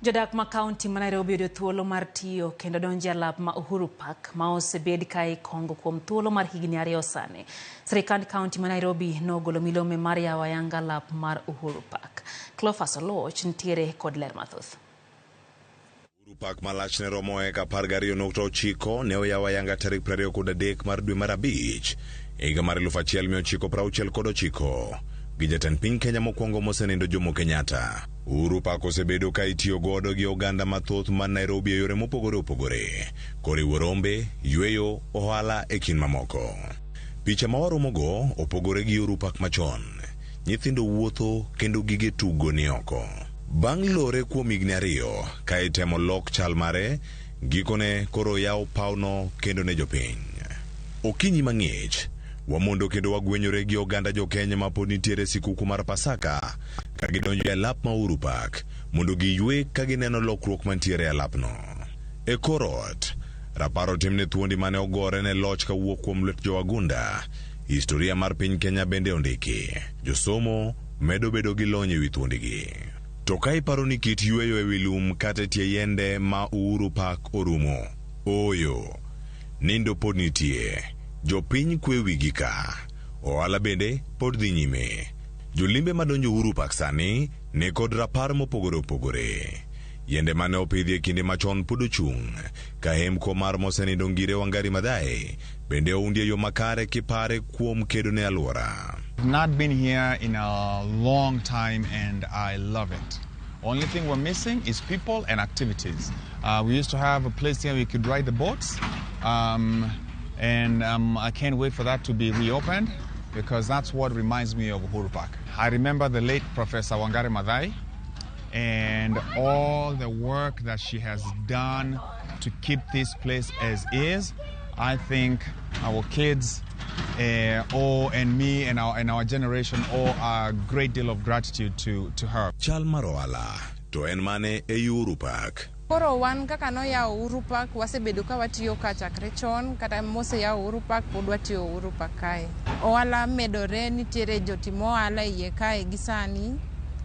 Jodak ma kaunti ma Nairobi oyudo thuolo mar tiyo kendo donjo e alap ma Uhuru Park ma osebed ka ikongo kuom thuolo mar higni 2 sani. Sirikand kaunti ma Nairobi nogolo milome mar yawo ayanga alap mar Uhuru Park. Cleophas Oluoch nitiere kod ler mathoth. Uhuru Park ma lachne romo eka 12.9 ne oyaw ayanga tarik 23 mar dwe mar 5 higa mar 1969 gi jatend piny Kenya mokwongo mosenindo Jomo Kenyatta. Uhuru Park osebedo ka itiyo godo gi oganda mathoth man Nairobi e yore mopogore opogore, koriwo rombe, yweyo, ohala e kind mamoko. Picha ma waromogo opogore gi Uhuru Park machon. Nyithindo wuotho kendo gige tugo ni oko. Bang' lore kuom higni 2 ka itemo lok chal mare, gikone koro oyaw pawno kendo ne jopiny. Okinyi mang'ich, wamondo kendo wagwenyore gi oganda jo-Kenya ma pod nitiere sikuku mar Pasaka ka gidonjo e alap ma Uhuru Park mondo giywe ka gineno lokruok mantiere e alapno. E kor ot, rapar otimne thuondi mane ogore ne loch kawuok kuom lwet jowagunda. Historia mar piny Kenya bende ondiki. Josomo medo bedo gi lony ewi thuondigi. To ka iparo ni kit yweyo ewi lum kata e tie yiende ma Uhuru Park orumo, ooyo. Nindo pod nitie. Jopiny kwe wigi ka. Ohala bende pod dhi nyime. Jolimbe madonjo Uhuru Park sani ni kod rapar mopogore opogore. Yiende mane opidhi e kinde machon pod ochung'. Ka hemko mar mosenindo Ngire Wangari Maathai bende oundi e yo makare kipare kuom kedo ne alwora. I've not been here in a long time and I love it. Only thing we're missing is people and activities. We used to have a place here we could ride the boats, and I can't wait for that to be reopened because that's what reminds me of Uhuru Park. I remember the late Professor Wangari Maathai and all the work that she has done to keep this place as is. I think our kids all and me and our generation owe a great deal of gratitude to her. Chal mar ohala to en mane e Uhuru Park? Koro wan kaka noyawo Uhuru Park wasebedo ka watiyo ka chakre chon, kata moseyawo Uhuru Park pod watiyo Uhuru Park kae. Ohala medore, nitiere jotim ohala e iye kae gi sani.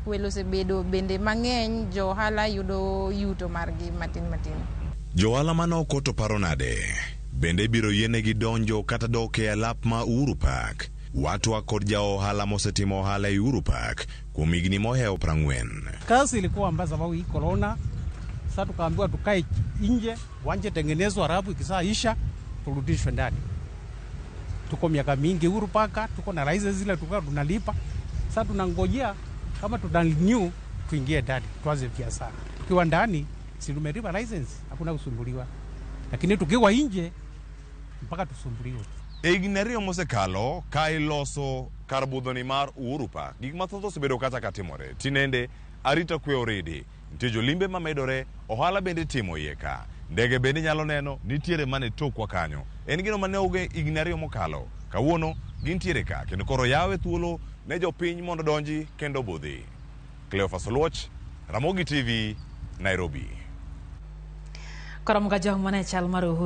Welo osebedo bende mang'eny, jo ohala yudo yuto margi matin matin. Jo ohala manoko to paro nade? Bende ibiro yienegi donjo kata dok e alap ma Uhuru Park? Watwa kod ja ohala mosetimo ohala e Uhuru Park kuom higni mohewo 40. Kazi ilikuwa mbaya sababu hii corona. Sasa tukaambiwa tukae nje, wanje tengenezwa, halafu ikishaisha turudishwe ndani. Tuko miaka mingi Uhuru Park, tuko na license zile tulikuwa tunalipa. Sasa tunangojea kama tuta renew tuingie ndani, tuanze biashara. Tukiwa ndani si tumelipa license, hakuna kusumbuliwa. Lakini tukiwa nje mpaka tusumbuliwe. E higni 2 mosekalo ka iloso kar budhoni mar Uhuru Park, gik mathoth osebedo kata katimore. Tinende arita kwe oridi, nitie jolimbe mamedore, ohala bende timo iye ka. Ndege bende nyalo neno nitiere mane tokwa kanyo. En gino mane onge higni 2 mokalo. Kawuono gintiere ka kendo koro yawe thuolo ne jopiny mondo donji kendo budhi. Cleophas Oluoch, Ramogi TV, Nairobi. Koro mga jong mane chal mar Uhuru